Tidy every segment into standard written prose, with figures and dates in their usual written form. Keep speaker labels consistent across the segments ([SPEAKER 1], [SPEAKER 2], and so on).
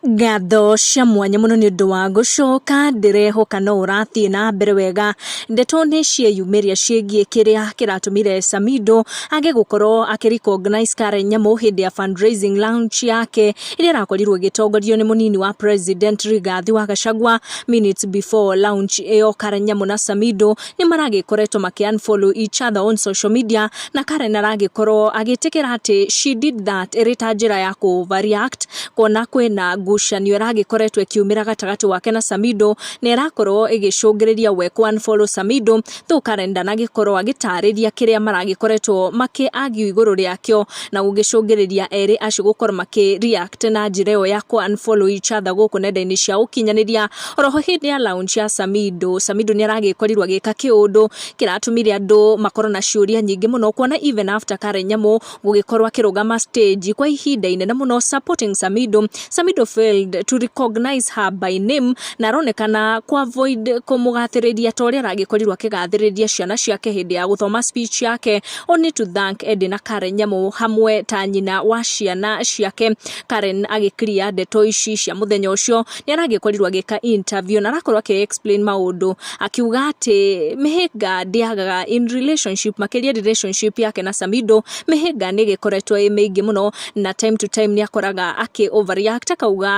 [SPEAKER 1] Ngatho cia mwanya mũno nĩ ũndũ wa gũcoka, ndĩrehoka no ũrathiĩ na mbere wega. Ndeto nĩ cieyumĩria ciĩgiĩ kĩrĩa kĩratũmire Samido age gũkorwo akĩ recognize Karen Nyamu hĩndĩ ya fundraising launch yake ĩrĩa ĩrakorirwo ĩgĩtongorio nĩ mũnini wa president Rigathi wa Gachagua. Minutes before launch ĩyo, Karen Nyamu na Samido nĩ maragĩkoretwo makĩ unfollow each other on social media, na Karen aragĩkorwo agĩtĩkĩra atĩ she did that ĩrĩ ta njĩra ya kũ overreact kuona kwĩna ngucanio ĩragĩkoretwo ĩkiumĩra gatagatĩ wake na Samido, na ĩrakorwo ĩgĩcũngĩrĩria we kũ unfollow Samido. Though Karen ndanagĩkorwo agĩtarĩria kĩrĩa maragĩkoretwo makĩ argue igũrũ rĩakĩo na gũgĩcũngĩrĩria erĩ acio gũkorwo makĩ react na njĩra ĩyo ya kũ unfollow each other gũkũ nenda-inĩ cia ũkinyanĩria. Oroho hĩndĩ ya launch ya Samido, Samido nĩ aragĩkorirwo agĩka kĩũndũ kĩratũmire andũ makorwo na ciũria nyingĩ mũno, kuona even after Karen Nyamu gũgĩkorwo akĩrũgama stage kwa ihinda inene mũno supporting Samido, Samido failed to recognize her by name, na aronekana ku avoid kũmũgathĩrĩria ta ũrĩa aragĩkorirwo akĩgathĩrĩria ciana ciake hĩndĩ ya gũthoma speech yake, only to thank Eddie na Karen Nyamu hamwe ta nyina wa ciana ciake. Karen agĩkiria ndeto ici cia mũthenya ũcio, nĩ aragĩkorirwo agĩka interview na arakorwo akĩ explain maũndũ, akiuga atĩ mĩhĩnga ndĩagaga in relationship, makĩria relationship yake na Samido. Mĩhĩnga nĩ ĩgĩkoretwo ĩ mĩingĩ mũno, na time to time nĩ akoraga akĩ overreact, akauga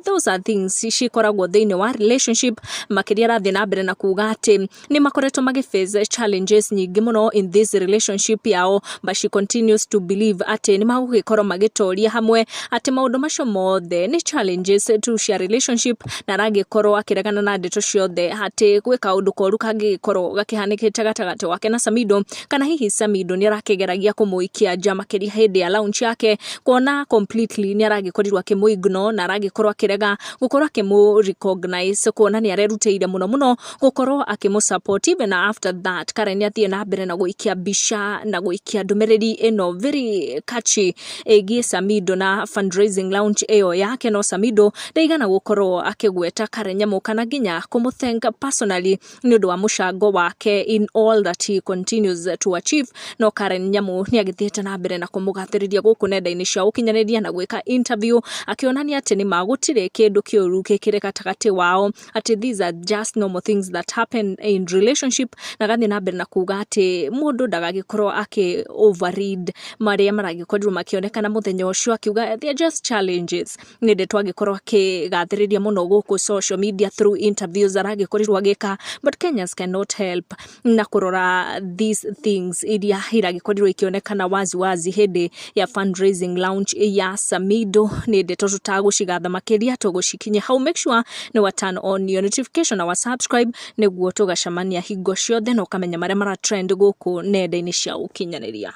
[SPEAKER 1] those are things cikoragwo thĩinĩ wa relationship. Makĩria arathiĩ na mbere na kuga atĩ nĩ makoretwo magĩ face challenges nyingĩ mũno in this relationship yao, but she continues to believe atĩ nĩ magũgĩkorwo magĩtoria hamwe, atĩ maũndũ macio mothe nĩ challenges tu cia relationship, na aragĩkorwo akĩregana na ndeto ciothe atĩ gwĩ kaũndũ koru kangĩgĩkorwo gakĩhanĩkĩte gatagatĩ wake na Samido, kana hihi Samido nĩ arakĩgeragia kũmũikia nja, makĩria hĩndĩ ya launch yake, kuona completely nĩ aragĩkorirwo akĩmũ ignore na aragĩkorwo akĩrega gũkorwo akĩmũ recognize, kuona nĩ arerutĩire mũno mũno gũkorwo akĩmũ support. Even after that, Karen nĩ athiĩ na mbere na gũikia mbica na gũikia ndũmĩrĩri ĩno very catchy ĩgiĩ Samido na fundraising launch ĩyo yake, no Samido ndaigana gũkorwo akĩgweta Karen Nyamu kana nginya kũmũ thank personally nĩ ũndũ wa mũcango wake in all that he continues to achieve. No Karen Nyamu nĩ agĩthiĩte na mbere na kũmũgathĩrĩria gũkũ nenda-inĩ cia ũkinyanĩria na gwĩka interview, akĩonania atĩ nĩ ma gũtirĩ kĩndũ kĩũru gĩkĩrĩ gatagatĩ wao, atĩ these are just normal things that happen in relationship, na agathiĩ na mbere na kuga atĩ mũndũ ndagagĩkorwo akĩ overread marĩa maragĩkorirwo makĩonekana mũthenya ũcio, akiuga they are just challenges. Nĩ ndeto agĩkorwo akĩgathĩrĩria mũno gũkũ social media through interviews aragĩkorirwo agĩka, but Kenyans cannot help na kũrora these things iria iragĩkorirwo ikĩonekana wazi wazi hĩndĩ ya fundraising launch ya Samido. Nĩ ndeto tũtagũcigatha makĩria, tũgũcikinyia hau. Make sure nĩ wa turn on your notification na wa subscribe nĩguo tũgacemania hingo ciothe na ũkamenya marĩa mara trend gũkũ nenda-inĩ cia ũkinyanĩria.